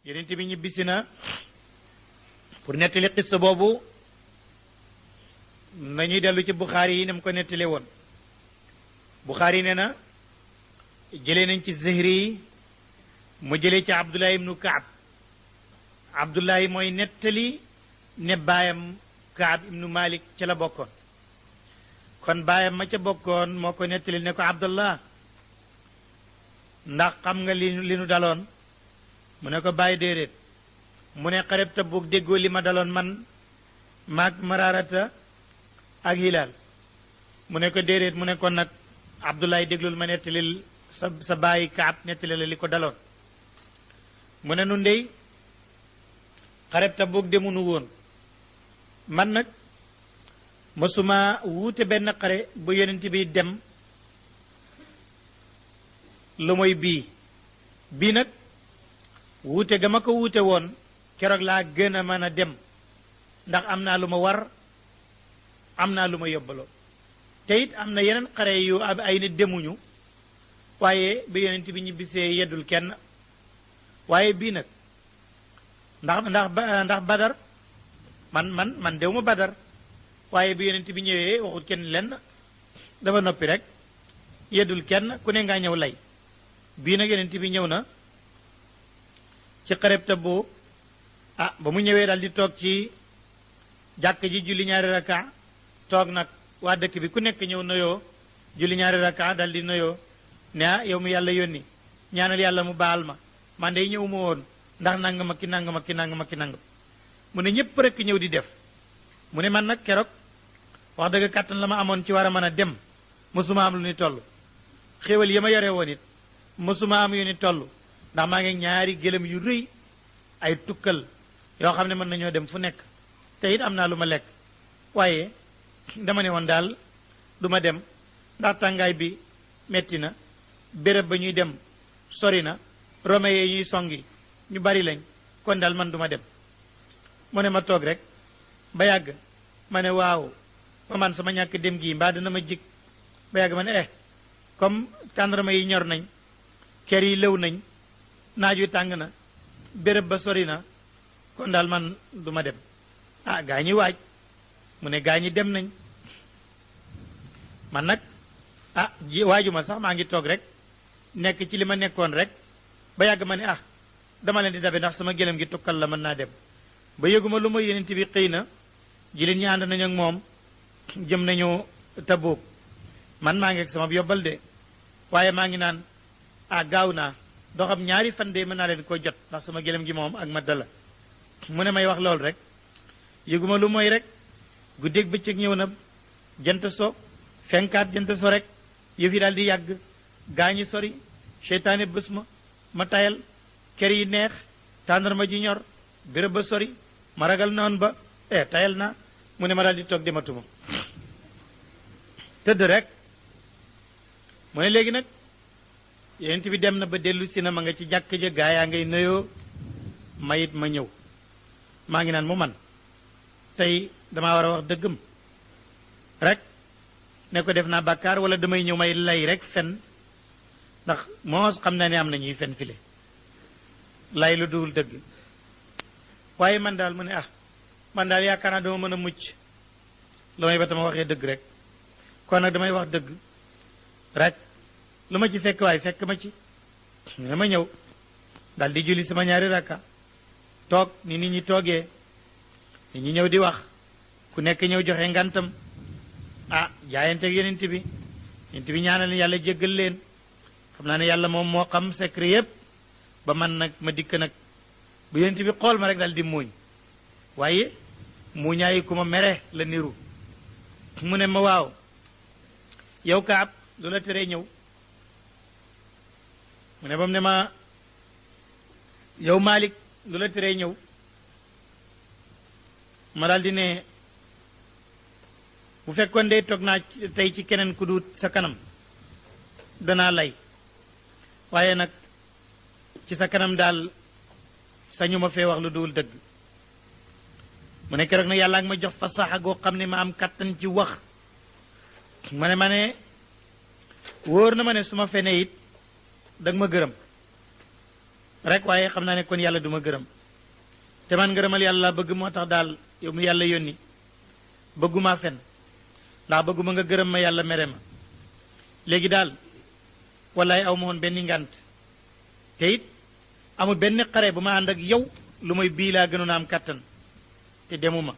yonent bi ñibbisi na pour nettali xissa boobu nañuy dellu ci Buxaari yi ni mu ko nettale woon Buxaari nee na jëlee nañ ci Zuhri yi mu jëlee ci Abdullahi ibnu Kaab Abdullahi mooy nettali ne baayam Kaab ibnu Malik ca la bokkoon kon baayam ma ca bokkoon moo ko nettali ne ko Abdullah ndax xam nga li nu daloon mu ne ko bàyyi déedéet mu ne xareb Tabuk déggoo li ma daloon man maag Maraarata ak Hilaal mu ne ko déedéet mu ne kon nag Abdullahi déglul ma nettalil sa bàyyi Kaab nettali la li ko daloon mu ne nu ndey xareb Tabuk demunu woon man nag mësuma wuute benn xare bu yonent bi dem lu mooy bii nag wuute ga ma ko wuute woon keroog laa gën a mën a dem ndax am naa lu ma war am naa lu ma yóbbaloo te it am na yeneen xare yu ay nit demuñu waaye bi yonent bi ñu bisee yeddul kenn waaye bii nag ndax badar man dew ma badar waaye bi yonent bi ñëwee waxut kenn lenn dafa noppi rek yeddul kenn ku ne ngaa ñëw lay bii nag yonent bi ñëw na ci xareb Tabuk ba mu ñëwee daal di toog ci jàkk ji julli ñaari raka toog nag waa dëkk bi ku nekk ñëw noyoo julli ñaari raka daal di noyoo ne yow mu yàlla yónni ñaanal yàlla mu baal ma man de ñëw ma woon ndax nangam ak ki nangam ak ki nangam ak ki nangam mu ne ñëpp rek ñëw di def mu ne man nag keroog wax dëgg kàttan la ma amoon ci war a mën a dem mësuma am lu ni toll xéewal yi ma yore woon it mësuma am yu ni toll ndax maa ngi ñaari gëlëm yu rëy ay tukkal yoo xam ne mën nañoo dem fu nekk te it am naa lu ma lekk waaye dama ne woon daal du ma dem ndax tàngaay bi metti na béréb ba ñuy dem sori na rome yee ñuy songi ñu bari lañ kon daal man du ma dem mu ne ma toog rek ba yàgg ma ne waaw ma man sama ñàkk dem gii mbaa dina ma jig ba yàgg ma ne comme tàndarma yi ñor nañ ker yi lëw nañ naaj wi tàng na béréb ba sori na kon daal man du ma dem gaa ñi waaj mu ne gaa ñi dem nañ man nag waajuma sax maa ngi toog rek nekk ci li ma nekkoon rek ba yàgg ma ne dama leen di dabe ndax sama gëlëm gi tukkal la mën naa dem ba yëguma lu ma yonent bi xëy na jilin ñi ànd nañu ak moom jëm nañu Tabuk man maa ngi ak sama yobbal de waaye maa ngi naan gaaw naa doxam ñaari fan de mën naa leen ko jot ndax sama gëlëm gi moom ak madda la mu ne may wax loolu rek yëguma lu mooy rek guddeeg bëccëg ñëw na jant so fenkaat jant so rek yëf yi daal di yàgg gaa ñi sori seytaane bés ma tayal kër yi neex tàndarma ji ñor béréb ba sori ma ragal noon ba tayal naa mu ne ma daal di toog dematuma tëdd rek mu ne léegi nag yonent bi dem na ba dellu si na ma nga ci jàkk ja gaa yaa ngay nuyoo mayit ma ñëw maa ngi naan mu man tey damaa war a wax dëggam rek ne ko def naa bàkkaar wala damay ñëw may lay rek fen ndax moos xam naa ne am na ñuy fen file lay lu duwul dëgg waaye man daal mu ne man daal yaakaar naa dama mën a mucc lu may ba tama waxee dëgg rek kon nag damay wax dëgg rek lu ma ci fekk waaye fekk ma ci ne ma ñëw daal di julli sama ñaari rakka toog ni nit ñi toogee nit ñi ñëw di wax ku nekk ñëw joxe ngantam jaayanteeg yonent bi ñaanal yàlla jéggal leen xam naa ne yàlla moom moo xam secret yépp ba man nag ma dikk nag bu yonent bi xool ma rek daal di muuñ waaye muuñaayi ku ma mere la niru mu ne ma waaw yow Kaab lu la teree ñëw mu ne ba mu ne ma yow Malik lu la teree ñëw ma daal di ne bu fekkoon de toog naa tey ci keneen ku duut sa kanam danaa lay waaye nag ci sa kanam daal sañu ma fee wax lu duwul dëgg mu ne keroog nag yàlla ak ma jox fasaxa goo xam ne ma am kattan ci wax ma ne wóor na ma ne su ma fene it danga ma gërëm rek waaye xam naa ne kon yàlla duma gërëm te man ngërëmal yàlla bëgg moo tax daal yow mu yàlla yónni bëgguma fen ndax bëgguma nga gërëm ma yàlla mere ma léegi daal wallaay aw ma woon benn ngànt te it amul benn xare bu ma ànd ak yow lu may bii laa gënoon a am kàttan te demuma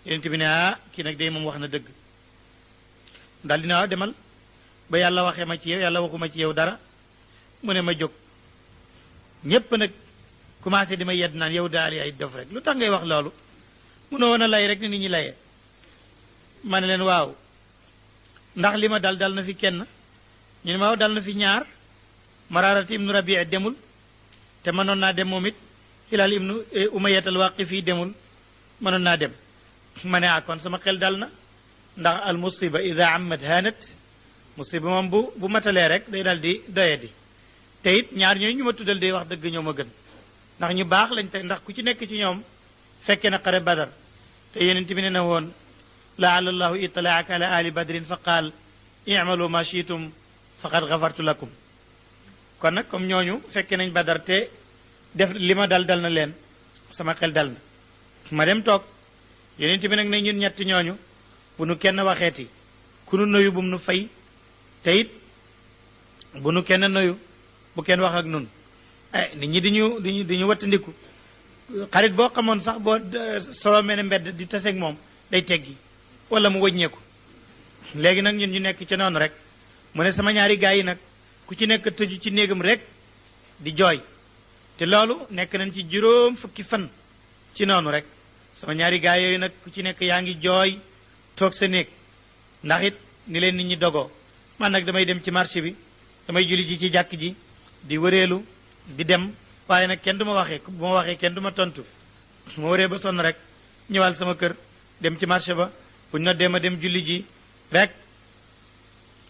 yonent bi ne kii nag day moom wax na dëgg daal dina demal ba yàlla waxee ma ci yow yàlla waxuma ci yow dara mu ne ma jóg ñépp nag commencé di ma yedd naan yow daal ay dof rek lu tax ngay wax loolu munoo woon a lay rek ni nit ñi layee ma ne leen waaw ndax li ma dal na fi kenn ñu ne ma dal na fi ñaar Maraarati ibnu Rabii demul te mënoon naa dem moom it Hilaal ibnu Umayyat al-Waaqifi demul mënoon naa dem ma ne kon sama xel dal na ndax al musiba ida ammat hanat musiba moom bu matalee rek day dal di doye di te it ñaar ñooyu ñu ma tuddal day wax dëgg ñoo ma gën ndax ñu baax lañ te ndax ku ci nekk ci ñoom fekke na xare badar te yonent bi ne na woon laala allahu italaaka ala ali badrin fa qaal i'malu ma shiitum faqad gafartu lakum kon nag comme ñooñu fekke nañ badar te def li ma dal na leen sama xel dal na ma dem toog yonent bi nag ne ñun ñett ñooñu bu nu kenn waxeeti ku nu nuyu bu nu fay te it bu nu kenn nuyu bu kenn wax ak nun nit ñi di ñu wattandiku xarit boo xamoon sax boo solo mel ne mbedd di taseeg moom day teggi wala mu wëññeeku léegi nag ñun ñu nekk ca noonu rek mu ne sama ñaari gaay yi nag ku ci nekk tëju ci néegam rek di jooy te loolu nekk nañ ci juróom fukki fan ci noonu rek sama ñaari gaay yooyu nag ku ci nekk yaa ngi jooy toog sa néeg ndax it ni leen nit ñi dogoo man nag damay dem ci marché bi damay julli ji ci jàkk ji di wëreelu di dem waaye nag kenn du ma waxee bu ma waxee kenn du ma tontu ma wëree ba sonn rek ñëwal sama kër dem ci marché ba buñ noddee ma dem julli ji rek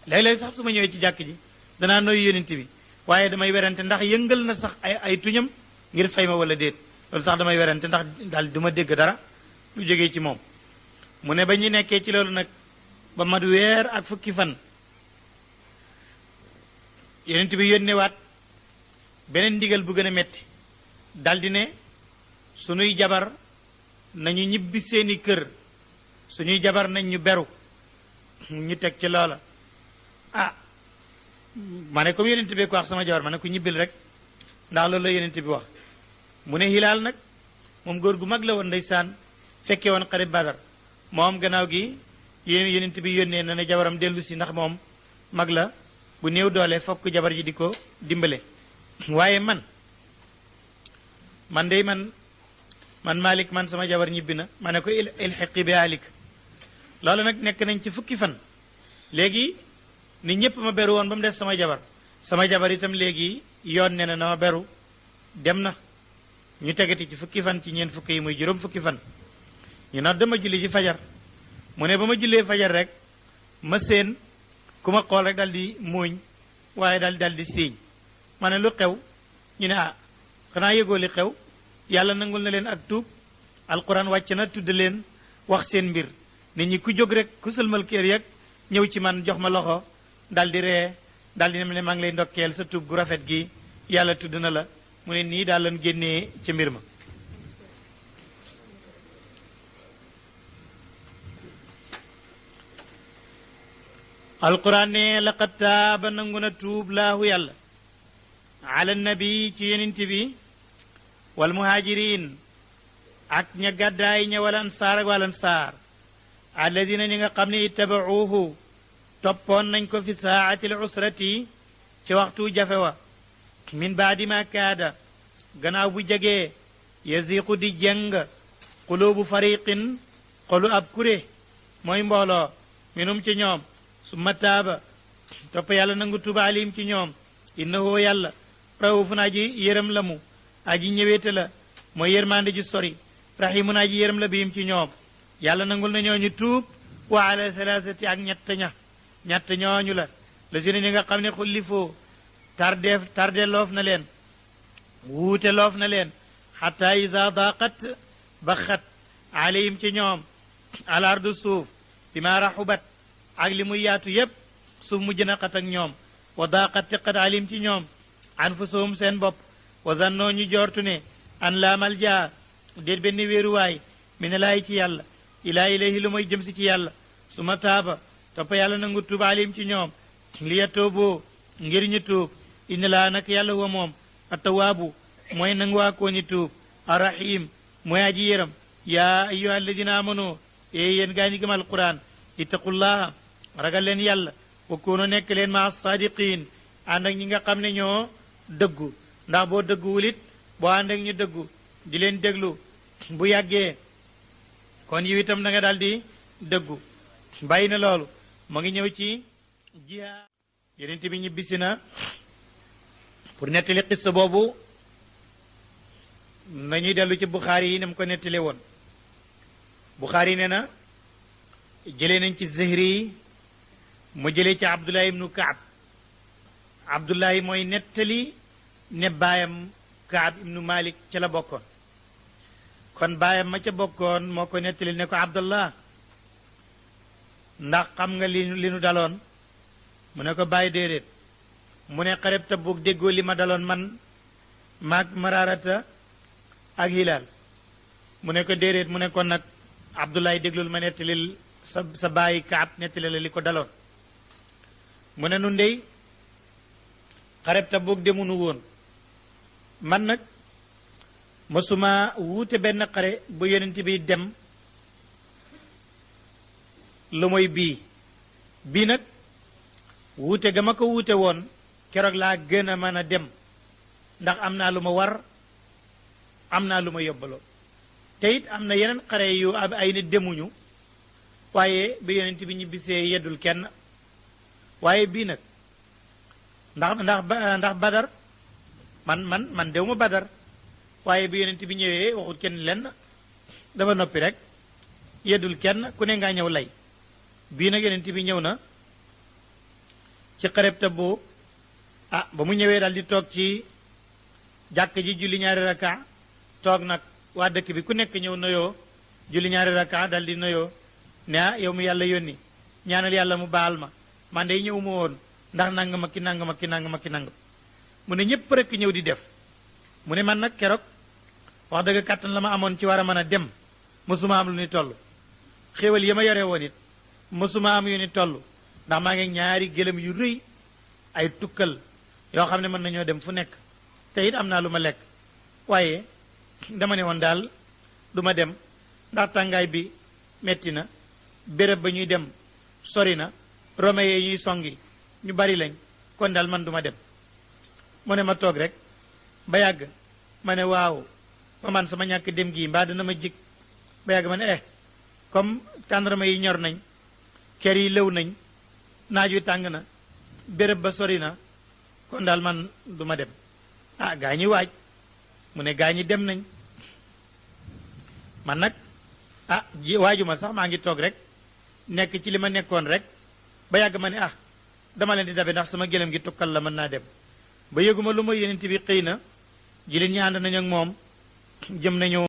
léeg-léeg sax su ma ñëwee ci jàkk ji danaa nooyu yonent bi waaye damay werante ndax yëngal na sax ay tuñam ngir fay ma wala déet loolu sax damay werante ndax daal du ma dégg dara lu jógee ci moom mu ne ba ñu nekkee ci loolu nag ba mat weer ak fukki fan yonent bi yónnewaat beneen ndigal bu gën a metti daldi ne sunuy jabar nañu ñibbi seeni kër suñuy jabar nañ ñu beru ñu teg ci loola ma ne comme yonent bi ko wax sama jabar ma ne ko ñibbil rek ndax loolu la yonent bi wax mu ne Hilaal nag moom góor gu mag la woon ndeysaan fekke woon xare Badar moom gannaaw gi yonent bi yónnee na ne jabaram dellu si ndax moom mag la bu néew doole fokk jabar ji di ko dimbale waaye man Malik man sama jabar ñibbi na ma ne ko ilxiqi bi alik loolu nag nekk nañ ci fukki fan léegi nit ñëpp ma beru woon ba mu des sama jabar itam léegi yoon ne na ma beru dem na ñu tegati ci fukki fan ci ñeent fukki yi muy juróom fukki fan ñu nag dama julli ji fajar mu ne ba ma jullee fajar rek ma seen ku ma xool rek dal di muuñ waaye dal di siiñ ma ne lu xew ñu ne xanaa yëgoo li xew yàlla nangul na leen ak tuub alquran wàcc na tudd leen wax seen mbir nit ñi ku jóg rek ku sëlmal kër yeg ñëw ci man jox ma loxo dal di ree dal di ne maa ngi lay ndokkeel sa tuub gu rafet gi yàlla tudd na la mu ne nii daal leen génnee ci mbir ma alquran ne laqad taaba nangu na tuub laahu yàlla ala nabi ci yenent bi wal muhajirin ak ña gàddaay ña wal ansaar ak wal ansaar alladina ñi nga xam ne ittabauuhu toppoon nañ ko fi saati l usrati ci waxtu jafe wa min baadi ma kaada gannaaw bu jegee yasiqu di jëng qulubu fariqin xolu ab kuré mooy mbooloo minum ci ñoom summa taaba topp yàlla nangu tuba alim ci ñoom innahu yàlla raufun aji yërëm la mu aji ñëweete la mooy yërmande ju sori rahimun aji yërëm la biim ci ñoom yàlla nangul na ñooñu tuub wa ala thalathati ak ñett ñooñu la si ñi nga xam ne xullifoo tarde loof na leen wuute loof na leen xata isa daqat ba xat alayhim ci ñoom al ardu suuf bi ma raxubat ak li muy yaatu yépp suuf mujj na xat ak ñoom wa daqat tiqat alayhim ci ñoom anfusuhum seen bopp wa zannoo ñu jortu ne an laa malja déet benn wéeruwaay mi ne laay ci yàlla ilaa ilayhi lu mooy jëm si ci yàlla su ma taaba topp yàlla nangu tuub alim ci ñoom li ya tooboo ngir ñu tuub inna laa nag yàlla wa moom attawaabu mooy nanguwaa koo ni tuub arrahim mooy aji yéram yaa ayyuha alladina amano yéen gaa ñi gëm alquran ittaqullaha ragal leen yàlla wa koonu nekk leen ma sadiqin ànd ak ñi nga xam ne ñoo dëggu ndax boo dëgguwul it boo ànd ak ñu dëggu di leen déglu bu yàggee kon yow itam da nga daal di dëggu bàyyi na loolu mu ngi ñëw ci jihaad yonent bi ñibbisi na pour nettali xissa boobu nañuy dellu ci Buxaari yi nam ko nettali woon Buxaari nee na jëlee nañ ci Zuhri yi mu jëlee ci Abdullah ibnu Kaab Abdullahi mooy nettali ne baayam Kaab ibnu Malik ca la bokkoon kon baayam ma ca bokkoon moo ko nettali ne ko Abdallah ndax xam nga li nu daloon mu ne ko bàyyi déedéet mu ne xareb Tabuk déggoo li ma daloon man maag Maraarata ak Hilaal mu ne ko déedéet mu ne kon nag Abdullahi déglul ma nettalil sa bàyyi Kaab nettali la li ko daloon mu ne nu ndey xareb Tabuk demunu woon man nag mësuma wuute benn xare bu yonent bi dem lu mooy bii nag wuute ga ma ko wuute woon keroog laa gën a mën a dem ndax am naa lu ma war am naa lu ma yóbbaloo te it am na yeneen xare yu ay nit demuñu waaye bi yonent bi ñu bisee yeddul kenn waaye bii nag ndax badar man dew ma badar waaye bi yonent bi ñëwee waxut kenn lenn dafa noppi rek yeddul kenn ku ne ngaa ñëw lay bii nag yonent bi ñëw na ci xareb Tabuk ba mu ñëwee daal di toog ci jàkk ji julli ñaari raka toog nag waa dëkk bi ku nekk ñëw noyoo julli ñaari raka daal di noyoo ne yow mu yàlla yónni ñaanal yàlla mu baal ma man day ñëw ma woon ndax nangam ak ki nangam ak ki nangam ak ki nangam mu ne ñëpp rek ñëw di def mu ne man nag keroog wax dëgg kàttan la ma amoon ci war a mën a dem mësuma am lu ni toll xéewal yi ma yore woon it mësuma am yu ni toll ndax maa ngi ñaari gëlëm yu rëy ay tukkal yoo xam ne mën nañoo dem fu nekk te it am naa lu ma lekk waaye dama ne woon daal du ma dem ndax tàngaay bi metti na béréb ba ñuy dem sori na rome yee ñuy songi ñu bari lañ kon daal man du ma dem mu ne ma toog rek ba yàgg ma ne waaw ba man sama ñàkk dem gii mbaa dina ma jig ba yàgg ma ne comme tàndarma yi ñor nañ ker yi lëw nañ naaj wi tàng na béréb ba sori na kon daal man du ma dem gaa ñi waaj mu ne gaa ñi dem nañ man nag waajuma sax maa ngi toog rek nekk ci li ma nekkoon rek ba yàgg ma ne dama leen di dabe ndax sama gëlëm gi tukkal la mën naa dem ba yëguma lu ma yonent bi xëy na jilin ñi ànd nañu ak moom jëm nañu